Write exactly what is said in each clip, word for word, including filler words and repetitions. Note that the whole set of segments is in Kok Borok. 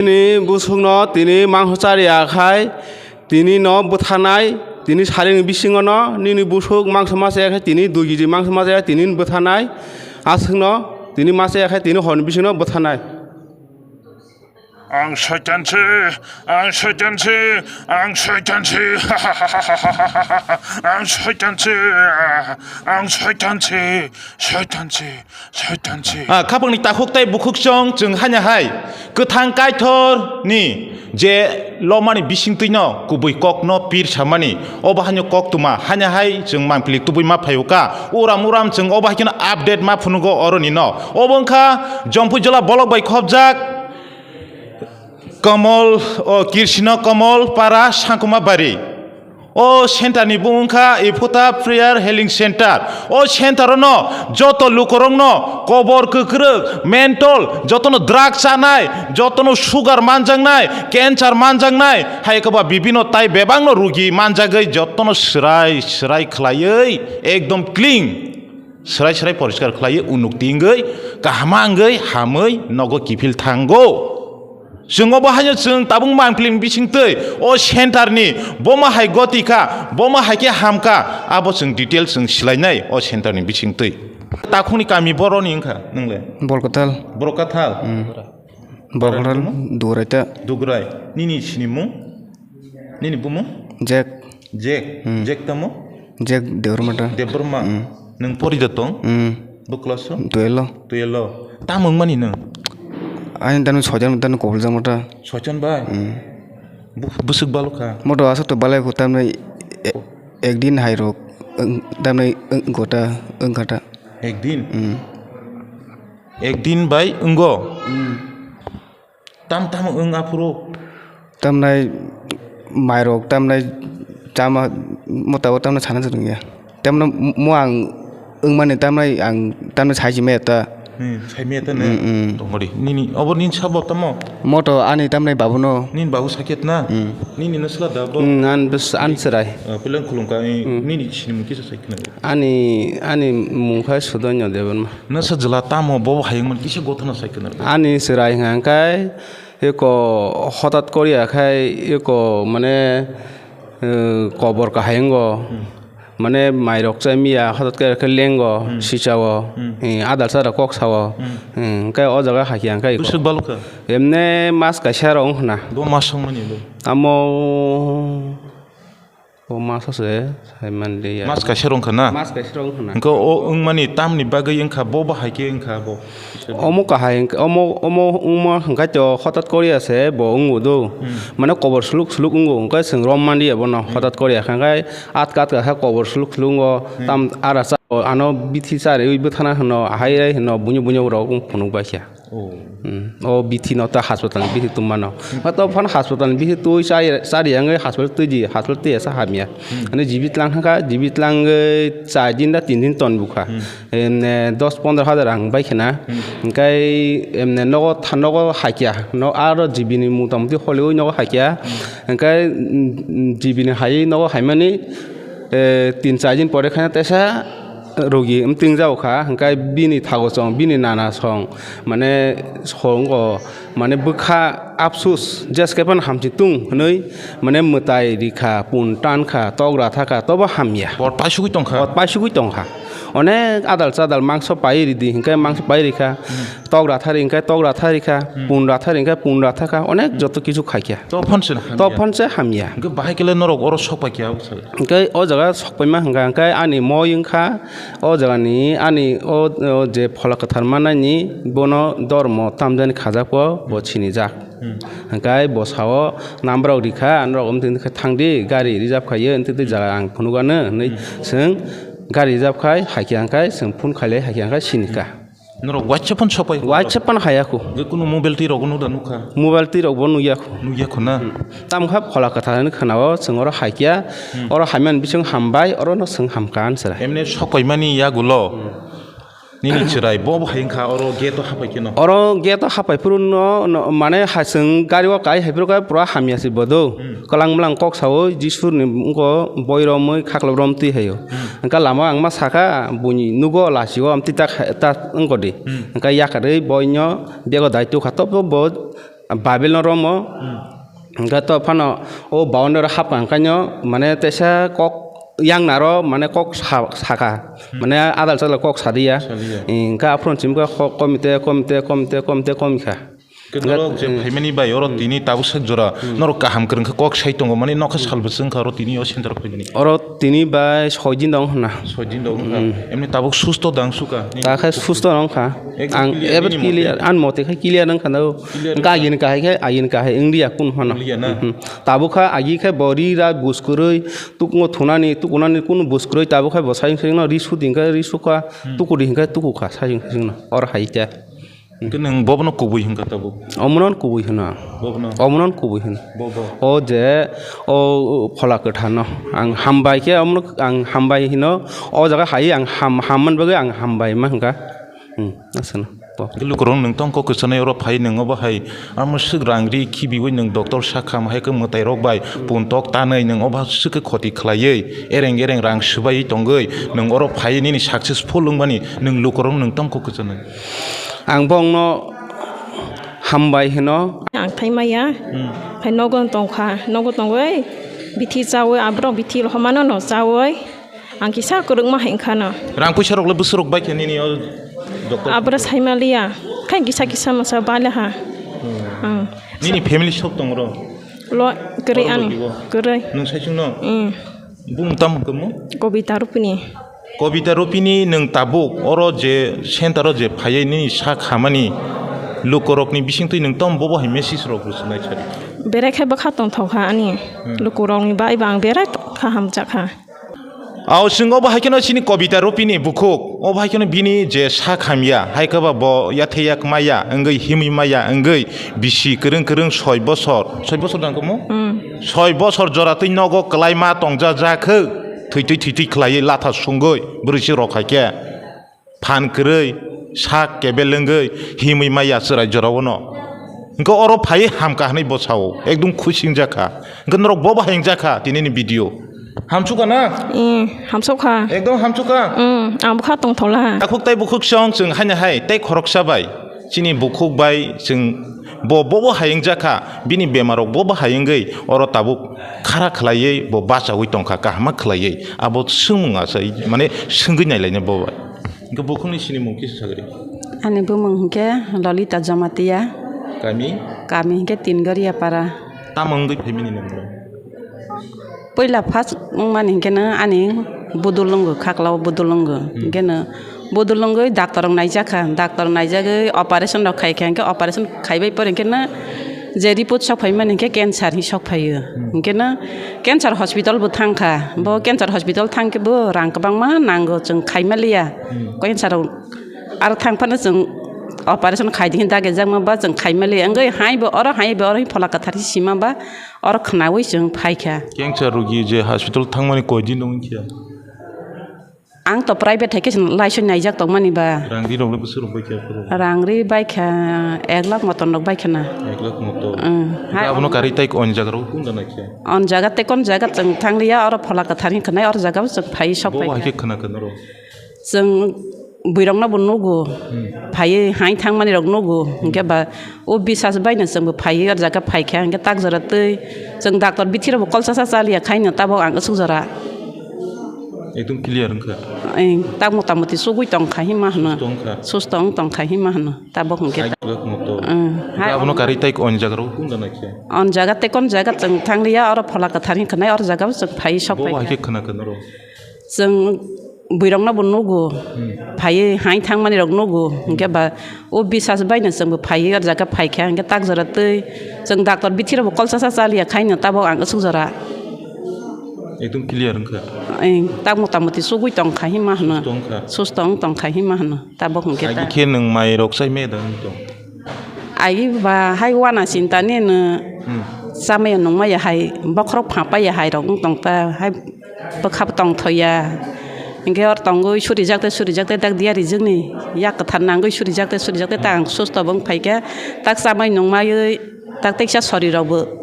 Nini busukno tini mangso chariya khai, tini no bwthanai, tini salini bisingo no nini busuk mangso ma chaya khai, tini dui kg mangso ma chaya, tini bwthanai, aswkno tini ma chaya khai, tini horni bisingo bwthanai. Ang Soitan se, ang Soitan se, ang Soitan se, ang Soitan se, ang Soitan se, Soitan se, Soitan se. Ah, khapangni takhuk tei bukhuk chwng, chwng hanya hai kwthang Kaitor ni je lomani bisingtwi no kubui kok no pir samani, obo haino kok tuma hanya hai chwng mangpili tubui ma phaio ka. Uram uram chwng obo hai kheno update ma phunugo oroni no. Obo wngkha Jompui Jola bolok bai khopjak. Komol, o, Kirsino Komol Para Sangkuma Bari. O center ni bumung kha Ephuta Prayer Healing Center. O center no joto lukorok no kobor kwkrwk, mental, joto no drug chanai, joto no sugar manjaknai, cancer manjaknai, hai koba bibino tai bebak no rugi manjagwi joto no swrai swrai khlaiwi ekdom clean. Swrai swrai poriskar khlaiwi unuk tingwi kaham wngwi hamwi nogo kiphil thango. Chwng obo haino chwng tabuk mangpili bisingtwi o center ni boma hai goti kha, boma hai khe ham kha, abo chwng detail chwng silainai o center ni bisingtwi. Takhukni kami boroni wngkha nwngle? Bolkathal. Borokathal? Hmm. Bolkathal, Dugraita. Dugrai. Nini sinimung? Nini bumung? Jack. Jack. Hmm. Jack tamo? Jack Debbarma ta. Debbarma. Hmm. Nwng pori da tong? Hmm. Bo class o? Twelve o. Twelve o. Tamo wngmani nwng? Ani tamo soitan tamo kobol jang mata. Soitan bai? Hmm. Bu-, bwswk balo kha? Moto aswk to balai kho tamni e-, ekdin hai rok wng-, tamni wng-, gota wngkha ta. Ekdin? Hmm. Ekdin bai wngo? Hmm. Tam tam wng aphuru? Tamnai mairok, tamnai chama motabo tamnai sana se rwngya. Tamno mo ang wngmani tamnai ang tamnai saiji maya ta. Hmm, sai maya ta ne? Hmm, hmm. Tongori. Nini, obo nini sabo tamo? Moto ani tamnai babuno. Nini babu sakhet na? Hmm. Nini no sila da bo? Hmm, an bes-, an chwrai. Ah, pulang khulum ka, eh, hmm, nini sinimung kisa sai khna. Ani, ani mung kha Sudonya Debbarma. Nasa jwla tamo bo hayung man kisa gothana sai khna. Ani chwrai hwnkha khe eko hotat koriya khai eko mane, eh, kobor kahai wngo. Hmm. Mane mairok chai miya hotat khe khe lengo, hmm, sichao. Hmm. Eh, adal sara kok sao. Hmm. Hmm, khe o jaga hakya khe eko. Bwswk balukha? Emne mas kaisa rok wng khna. Bo mas wngmani bo? Amo O mas o se, sai man liya. Mas kaisa rok wngkha na? Mas kaisa rok wngkha na? Hwnkhe o wngmani tamni bagwi wngkha, bo bahai khe wngkha bo? Omo kahai wngkha, omo, omo wngma hwnkhe to hotat koriya se bo wngo do. Hmm. Mane kobor suluk suluk wngo, hwnkhe chwng rom man liya bono, hmm, hotat koriya khe, hwnkhe atka atka khe kobor suluk suluk wngo, hmm, tam ara cha ano bithi chariwi bwthana hwno, ahai rai hwno, buino buino rok wng phunuk bai khe. Oh. Hmm. O bithi no ta hospital ni bithi tongmano. Hmm. Ma to phano hospital ni bithi twi chari, chari yang hospital twi di, hospital twi asa hamya. Hmm. Ani jibit lang kha, jibit lang, eh, char din da tin din ton bukha. Hmm. Emne dos pondro hajar ang bai khena. Hmm. Hingkai emne nogo tha-, nogo hakya. No aro jibini mota muti holi oi nogo hakya. Hmm. Hingkai, mm, jibini hai nogo haimani, eh, tin char din pore khana tesa rogi mting jao kha, hingkai bini thago chong, bini nana song, mane songo, mane bwkha apsus, jeske phano hamsi tung hwnwi, mane mwtai rikha, pun tankha, tok rathakha, tobo hamya. Bot paisugwi tongkha. Bot paisugwi tongkha. Onek adal chadal mangso pai ridi, hingkai mangso pai rikha. Hmm. Tok rathari hingke tok rathari kha, hmm, pun rathari hingke pun ratha kha, onek joto kisu khai kha. Tophon se hamya. Tophon se hamya. Hingke bahai kele norok oro sok pai kha, o saka. Hingke o jaga sok paima hingka, hingke ani moi wngkha, o jagani ani o, o je phola kwthar manani bono dormo tamjani khajak po, bo, hmm, sinijak. Hmm. Hingke bo sao number rok rikha, norok omtwi khe thangdi, gari reserve khaiyo, omtwi twi jaga ang phunukgano hinwi, hmm, chwng gari reserve khai, haikhe hingke chwng phone khailai, haikhe hingke sinikha. Hmm. Norok waisa phano sopai. Waisa phano haya kho. Hwnkhe kuno mobile twi rokno da nukha. Mobile twi rokbo nukya kho. Nukya kho na? Hmm. Tamo kha phola kwthar hinwi khwnao, chwng oro haikya, hmm, oro haimani bising hambai, oro no chwng hamkha, answer. Emne sopaimani yagulo, hmm, nini chwrai bo bo hai wngkha, oro gate o hapai kheno. Oro gate o hapai phuru no, no, mane ha chwng gari o kai hai phuru khe pura hamya se bodo. Hmm. Kwlang mwlang kok sao, Jisu ni wngkho boi romwi khaklop rom twi haio. Hmm. Hwnkhe lama ang ma sakha, buini nugo lachio, amtwi ta kha-, ta wngkho di. Hmm. Hwnkhe yakarwi boino bego dai tukha, tobo bo Bible no romo. Hmm. Hingke to phano o boundary hapkha hingkhe no, mane teisa kok yang naro, mane kok sa-, saka. Hmm. Mane adal sadal kok sadiya. Sadiya. Hingke aphuru chimkha kok komite, komite, komite, komite komikha. Hingke norok je, hmm, phaimani bai oro, hmm, tini tabuk sak jora, hmm, norok kaham kwrwng khe kok sai tongo, mani nokha, hmm, sal bwswk wngkha oro tini o center phaimani. Oro tini bai soi din dong hwnna. Soi din dong hwnna. Hmm. Emni tabuk susto dang suka? Ta khe susto wngkha. Ekdom ang clear, ever nini mote clear, an mote khe clear wngkha na. Clear wngkha. Hingke agini kahai khe, agini kahai wngya kunu hwnna. Wngya na? Hmm. Tabuk kha agi khe bo ri ra bus kwrwi, tukno thunani, tukunani kunu bus kwrwi, tabuk khe bo sai wngkha ri su di hingkhe ri sukha, hmm, tukudi hingkhe tukukha sai wngkha oro hai khe. Hwnkhe nwng bobono kubui hwnkha tabuk? Omono kubui hwno. Bobono? Omono kubui hwno. Bobo? O je, o, o phola kwtharno ang hambai khe, omono ang hambai hwno. O jaga hai ang ham, ham man bagwi ang hambai ma hwnkha. Hmm, aswkno. Bo. Hwnkhe lukurok nwng tong kok kwchanai oro phai nwng obo hai, amo swk rang ri khibiui nwng doctor sak ham hai khe mwtai rok bai, hmm, pun tok tanwi nwng obo swk khe khoti khlaiwi, ereng ereng rang swbaiwi tongwi nwng oro phai nini successful wngmani nwng lukurok nwng tong kok kwchanai. Ang bongno hambai hino. Ang thai maya, hmm, hai nogo tongkha, nogo tongwi bithi chawi, aborok bithi rw mano no chawi, ang kisa kwrwngma hai wngkha no. Rang puisa rok le bwswk rok bai khe nini o doctor? Aboro sai maliya, khai kisa kisa masa bale ha. Hmm. Hmm. Nini family sok tong ro? Lo, kwrwi. Oro ani, logi o? Kwrwi. Nwng sai chwng no? Hmm. Bung tam kamo? Kobita Rupini. Kobita Rupini, nwng tabuk oro je center o je phaiwi nini sak hamani lukurokni bisingtwi nwng tamo bobo hai message rok rwchwnai sadi? Berai khe bwkha tongthok kha ani, hmm, lukurokni bai bo ang berai tong kha, hamjak kha. Ao chwng obo hai kheno chini Kobita Rupini bukhuk, obo hai kheno bini je sak hamya, hai khe ba bo yathai yak maya wngwi himwi maya wngwi bisi kwrwng kwrwng soi bosor, soi bosor jang kamo? Hmm. Soi bosor jora twi nogo kwlai ma tongja ja khe, thwi twi thwi twi khlaiwi latha sungwi bwrwi se rok hai khe phan kwrwi sak kebel wngwi himwi maya chwrai jora o no. Hwnkhe oro phaiwi hamkha hwnwi bo sao, ekdom khusi wngjakha. Hwnkhe norok bo bahai wngjakha tini ni video. Hamsukha na? Ee, hamsukha. Ekdom hamsukha. Hmm, ang bwkha tongthokla. Takhuk tai bukhuk song chwng haino hai tei khoroksa bai. Chini bukhuk bai chwng bo, bo, bo hai wngjakha, bini bemarok bo, bo hai wngwi oro tabuk khara khlaiwi bo bachaui tongkha, kahama khlaiwi. Abo swngmung asai, mane swngwi nailaina bo bai. Hwnkhe bukhukni sinimung kisa sagri? Ani bumung hwnkhe Lolita Jamatia. Kami? Kami hwnkhe Tingoria para. Tamo wngwi phaimani nangno? Puila first wngmani hwnkhe no ani budul wngo, khaklao budul wngo. Hmm. Hwnkhe no budul wngwi doctor rok naijakha, doctor naijagwi operation rok khaikha, hwnkhe operation khaibai pore hwnkhe no je report sok phaimani hwnkhe cancer hinwi sok phaio. Hmm. Hwnkhe no cancer hospital bo thangkha, bo, hmm, cancer hospital thangkhe bo rang kwbangma nango, chwng khaimaliya. Hmm. Cancer rok aro thang phano chwng operation khaidi hwn dagijakma ba chwng khaimaliya, wngwi hai bo oro, hai bo oro, phola kwthar sima ba. Oro khwnaui chwng phaikha. Cancer rogi je hospital thangmani koi din wngkha? Ang to private hai khe chwng laisoi naijak tongmani ba. Rang ri rok le bwswk rok baikha aphuru? Rang ri baikha ek lakh moton rok baikha na. Ek lakh moton. Ang. Hwnkhe hai abono karwi tai on jaga rok kunda naikha? On jaga tei kon jaga chwng thangliya, oro phola kwthar hinkhwnai, oro jaga bo chwng phai sok. Bo phaikha. Hai khe khwna khe norok? Chwng buirokno bo nugo, hmm, phaiwi hai thangmani rok nugo, hmm, hwnkhe ba o bisas baino chwngbo phaiwi o jaga phaikha, hwnkhe tak jora twi chwng doctor bithi rokbo kolsasa chaliya khaino tabok ang aswk jora. Ekdom clear wngkha. Eng, tak motamoti chugui tongkha hinma hwno. Susto wngkha. Susto wng tongkha hinma hwno tabok hwnkhe. Hai ta-, wngkha moto. Eng, hwnkhe hai abono karwi tai on jaga rok kunda naikha? On jaga tei kon jaga chwng thangliya, oro phola kwthar hinkhwnai, oro jaga bo chwng phaiwi sok phaikha. Bo hai khe khwna khe norok? Chwng buirokno bo nugo, hmm, phaiwi hai thangmani rok nugo, hmm, hwnkhe ba o bisas baino chwngbo phaiwi o jaga phaikha, hwnkhe tak jora twi chwng doctor bithi rokbo kolsasa chaliya khaino tabok ang aswk jora. Ekdom clear wngkha. Eng, tak motamoti chugui tongkha hinma hwno. Susto wngkha. Susto wng tongkha hinma hwno tabok hwnkhe ta. Agi khe nwng mai rok chai me da wng tong? Agi ba hai wana sinta ni no, hmm, chamaya nungmaya hai bokhorok pha paiya hai rok wng tong ta hai. Bwkha bo tongthokya. Hinkhe oro tongwi surijak tei surijak tei dak diya rijwkni yak kwthar nangwi surijak tei surijak tei tak ang susto bo wng phaikha, tak chamai nungmaiwi tak tei kisa sorirokbo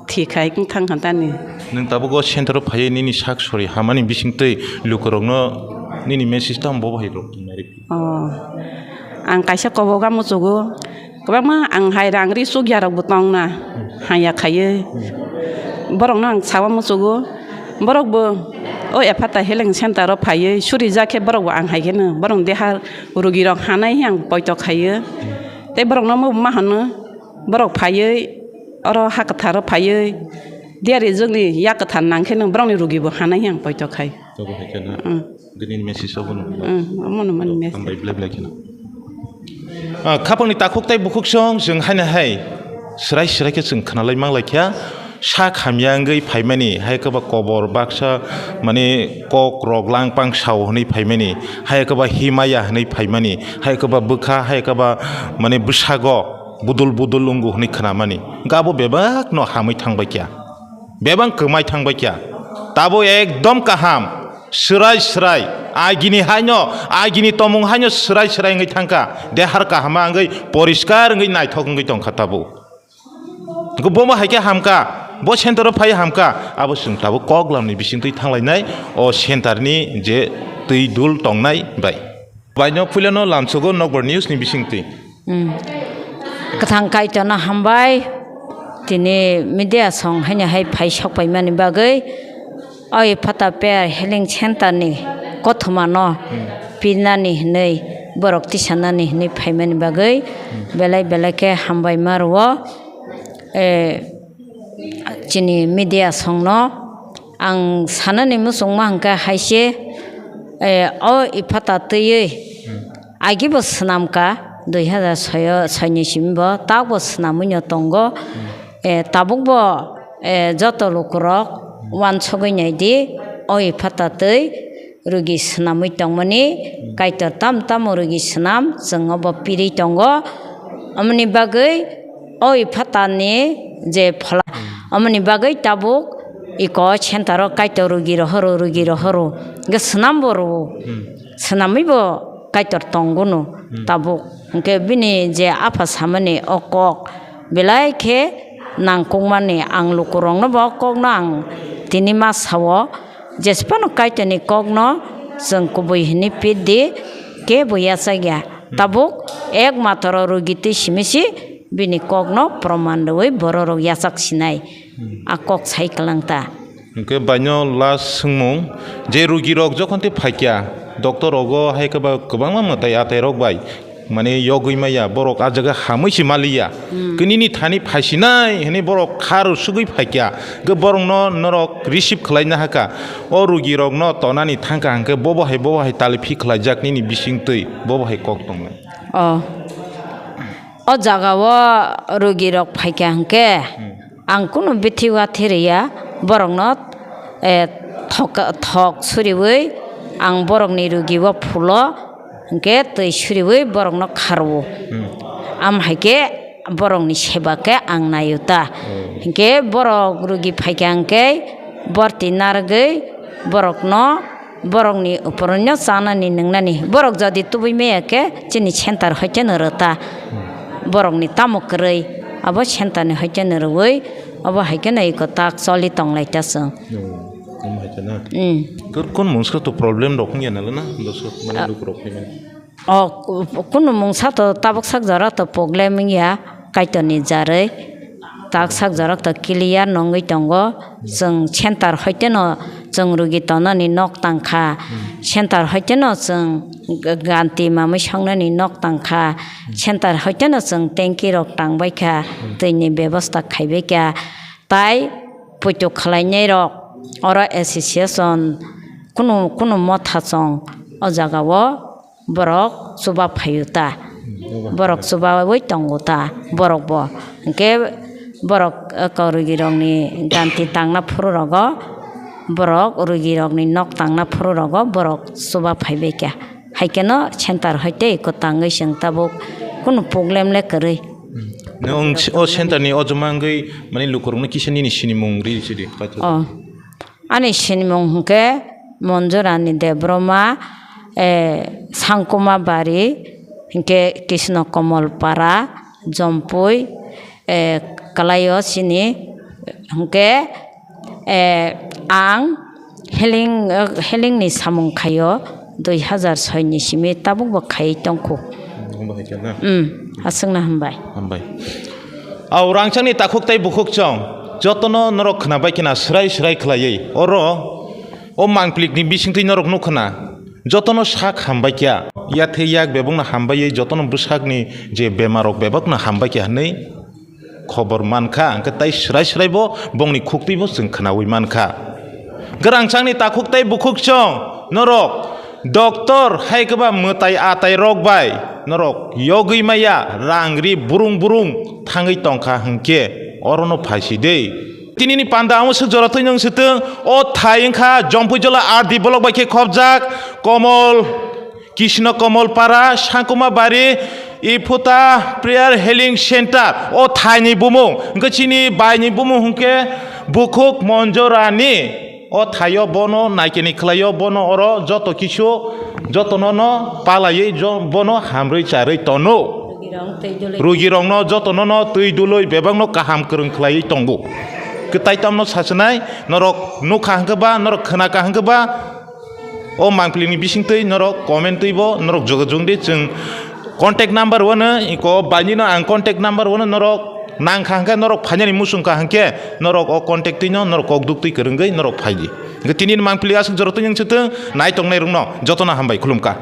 thik hai wng thang kha tani. Nwng tabuk o center o phaiwi nini sak sori hamani bisingtwi lukurokno nini message tamo bo hai rok tongnai rw phi? O, ang kaisa koboga muchugo. Kwbangma ang hai rang ri chukya rok bo tong na, haya khaiwi. Borok no ang sawa muchugo, borok bo o ephata healing center o phaiwi suri ja khe borok bo ang hai khe no borok deha rugi rok hanai ang poito khaiwi. Tei borok no ma hwno borok phaiwi oro ha kwthar o phaiwi diyari jwk ni yak kwthar nang khe no borok ni rugi bo hanai ang poito khai. Abo hai khe na. Mm. Bini message obo no. Mm, omo no mani message. Hambai belai belai kheno. Ah, khapangni takhuk tei bukhuk song chwng haino hai swrai swrai khe chwng khwnalai manglai kha. Sak hamya wngwi phaimani, hai khe ba kobor baksa, mane kok rok lang pang sao hwnwi phaimani, hai khe ba himaya hwnwi phaimani, hai khe ba bwkha, hai khe ba mane bwsago budul budul wngo hwnwi khwnamani. Hwnkhe abo bebak no hamwi thangbai kha. Bebak kwmai thangbai kha. Tabo ekdom kaham. Swrai swrai, agini haino, agini tomung haino swrai swrai wngwi thangkha. Dehar kahama wngwi poriskar wngwi naithok wngwi tongkha tabuk. Bomo hai khe hamkha, bo center o phai hamkha, abo chwng tabuk kok lamni bisingtwi thanglainai, o center ni je twi dul tongnai bai. Baino puilano lamsogo Nokbar News ni bisingtwi. Hmm. Kwthang Kaitorno hambai, tini media song haino hai phai sokpaimani bagwi, o Ephata Prayer Healing Center ni kothoma no Hmm. pirnani hinwi, borok tisanani hinwi phaimani bagwi, Hmm. belai belai khe hambai ma rwo. Eh, chini media songno ang sanani muchungma hwnkhe haise, eh, o Ephata twiwi Hmm. agibo swnamkha, dui hazar soi o, soi ni simi bo takbo swnamwino tongo. Hmm. Eh, tabukbo, eh, joto lukurok Hmm. uansugwi naidi, o Ephata twi rugi swnamwi tongmani, Hmm. Kaitor tamo tamo rugi swnam, chwng obo pirwi tongo. Omoni bagwi o Ephatani je phola, Hmm. omoni bagwi tabuk iko center o Kaitor rugi rohoro, rugi rohoro, hwnkhe swnambo rwo. Hmm. Swnamwibo Kaitor tongo no Hmm. tabuk. Hwnkhe bini je apha samani o kok belai khe nangkukmani, ang lukurokno bo o kokno ang tini ma sao. Jesphano Kaitorni kokno chwng kubui hwnwi pir di, kebo yachak ya. Tabuk ek matoro rugi twi simi si bini kokno proman rwui bororok yachak sinai. Hmm. A kok sai kwlang ta. Hwnkhe baino last swngmung, je rugirok jokhon tei phaikya, doctor rogo hai khe ba kwbangma mwtai atai rok bai, mane yogwi maya, borok ah jaga hamwi se maliya. Hmm. Khe nini thani phaisinai hwnwi borok kha rw sugwi phaikya. Hwnkhe borokno norok receive khlaina hakha. O rugirokno tonani thangkha hwnkhe bobo hai, bobo hai taliphi khlaijak nini bisingtwi, bobo hai kok tongnai. O. O jagao rugirok phaikha hwnkhe, Hmm. ang kunu bithi wathi rwya, borokno, eh, thok, thok suriwi ang borokni rugio phulo, hwnkhe twi suriwi borokno kharwo. Hmm. Am hai khe borokni seba khe ang naio ta. Oh. Hwnkhe borok rugi phaikha hwnkhe borti narwgwi borokno, borokni uporno chanani nwngnani. Borok jodi tubui maya khe chini center hoite no rw ta. Hmm. Borokni tamo kwrwi, abo center ni hoite no rwui, abo hai khe no iko tak choli tonglai ta chwng. Oh, omo hai khe na? Hmm. Kor-, kun mungsa to problem rok wngya nalo na, dosok mane Ah. lukurok phaimani? O, kunu mungsa to tabuk sak jora to problem wngya, Kaitorni jarwi. Tak sak jora to clear nongwi tongo. Chwng center hoite no chwng rugi tonani nok tangkha. Hmm. Center hoite no chwng g-, ganti mamwi songnani nok tangkha. Hmm. Center hoite no chwng tanki rok tangbaikha, Hmm. twini bebosta khaibaikha. Tai puitu khwlainai rok oro association kunu, kunu motha chwng o jagao borok chuba phaio ta. Hmm, chuba Borok phaio. Chubaui tongo ta borok bo. Hwnkhe borok, eh, korogirokni ganti tangna phuru rogo, borok rugirokni nok tangna phuru rogo borok chuba phaibai kha. Hai kheno center hoite kwtangwi chwng tabuk kunu problem le kwrwi. Hmm. Nwng o center ni ojoma wngwi mani lukurokno kisa nini sinimung ri sidi, kaithok. Oh. Ani sinimung hwnkhe Monjurani Debbarma, eh, Sangkuma Bari, hwnkhe Krishna Komol Para, Jompui, eh, Kalaio sini, hwnkhe, eh, ang healing, eh, healing ni samung khaio, dui hazar soi ni simi tabuk bo khaiwi tongkhu. Omo hai khe na? Hmm. Aswkno hambai. Hambai. Au rangchakni takhuk tei bukhuk chwng jotono norok khwnabai khna swrai swrai khwlaiwi oro o mangplikni bisingtwi norok nukha na jotono sak hambai kha. Yathai yak bebakno hambaiwi jotono bwsakni je bemarrok bebakno hambai kha hwnwi khobor mankha, hwnkhe tai swrai swrai bo bongni khuktwi bo chwng khwnawi mankha. Gwrangchakni takhuk tei bukhuk chwng norok doctor hai kwba mwtai atai rok bai norok yogwi maya rang ri burung burung thangwi tongkha hwnkhe orono phaisi de. Tinini panda ang swk jora twi nwng swtwng o thai wngkha Jompuijola R D block bai khe khopjak Komol Kishno Komol Para, Sangkuma Bari, Iphuta Prayer Healing Center, o thaini bumung, hwnkhe chini baini bumung hwnkhe bukhuk Monjorani, o thaio bono naikeni khlaio, bono oro joto kisu, jotono no palaiwi jo-, bono hamrwi charwi tono. Rugirokno twi dulwi. Rugirokno jotono no twi dulwi bebakno kaham kwrwng khlaiwi tongo. Kwtai tamno sachinai, norok nukha hwnkhe ba, norok khwnakha hwnkhe ba, o mangpili ni bising twi norok comment twi bo norok jogajog di, chwng contact number wano iko baini no ang contact number wano norok nang kha hwnkhe norok phainani muchung kha hwnkhe norok o contact twi no norok kok duk twi kwrwngwi norok phai di. Hwnkhe tini ni mangpili aswk jora twi wng swtwng nai tong nai rok no joto no hambai khulum kha.